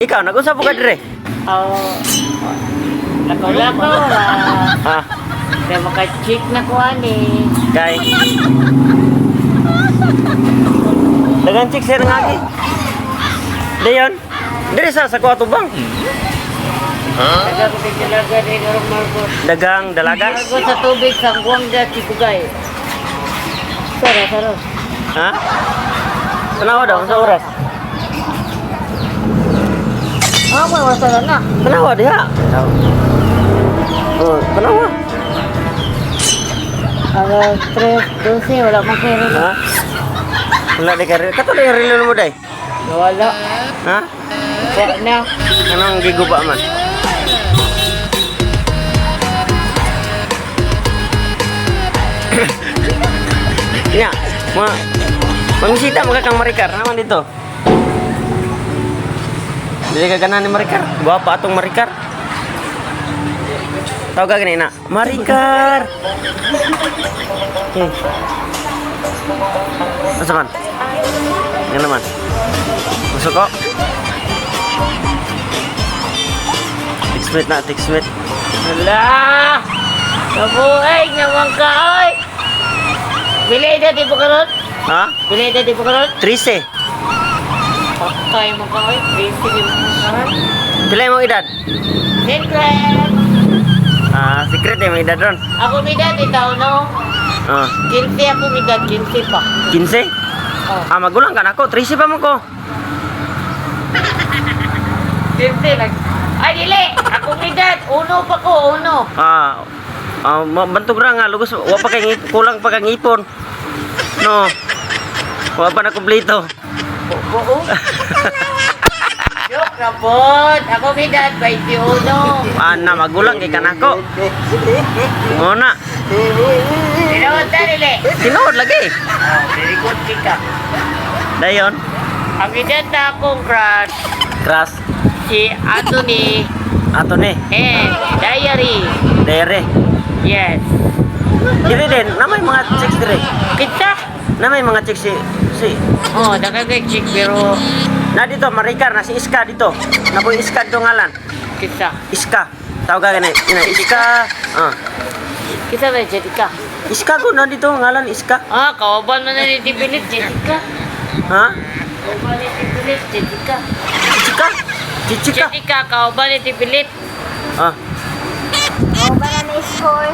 Ikaw, nag-unsa po ka dire? Oh, lakaw-lakaw ra. Ah, Kaya maka-check na ko ani. Kay. Dagan chick sir nga agi. Dayon. Dire sa kuha tubang. Daga ko dalaga ni karong Marcos. Dagang dalaga. Marcos sa tubig sa Buanga Tibugay. Sara, sara. Ha? Tanawa daw sa oras. Ah, may wasara na. Tanawa diha. Oh, tanawa. Alas 3:12, wala man kayo rin. Ha? Wala di ka rin. Kato na yung relo mo day. Wala. Ha? Wala na. Anong giguba man? Nya, ma mangisita mo ka kang Maricar naman dito. Dili ka ganahan ni Maricar. Gwapa atong Maricar. Tawag ka gani na. Maricar. Asa man? Nga naman. Masuk ko. Tiksmit na, tiksmit. Wala. Kabuhay naman ka, oy. Pili na di ba karon? Ha? Pili na di ba karon? 13. Patay mo ka, oy. Busy di mo karon. Pila imong edad? Secret. Ah, secret eh, may edad ron. Ako may dad, itaw no. Ah, 15 ako may dad, 15 pa. 15? Oh. Ah, magulang ka na ako. 13 pa mo ko. 15 lang. Ay, dili! Ako may dad, uno pa ko, uno. Ah, ah bantog ra nga lugos wa pa kay kulang pa kang ipon. No. Wa pa na kumpleto. Oo. Joke na pod. Ako may dad, 21. Ana magulang kay kanako. Ngona, Tinuod ta, dili. tinuod lagi. Oh, very good ka. Dayon, Ang edad na akong crush, crush si Anthony ato ni. eh, Diary. Dere. Yes. Diri din, na may mga chicks dire. Kita? Na may mga chicks si si Oh, nakagay chick pero na dito Maricar na si Iska dito. Na po Iska dito ngalan. kita. Iska. Tawag ka gani. Ina Iska. Ah. Kita ba Jessica? Iska ko na dito ngalan Iska. Ah, kawaban man na ni Tibilit, Jessica. Ha? Kawaban ni Tibilit, Jessica. Chichika? Chichika. Jessica, kawaban ni Tibilit. Ah. Oh, banana score.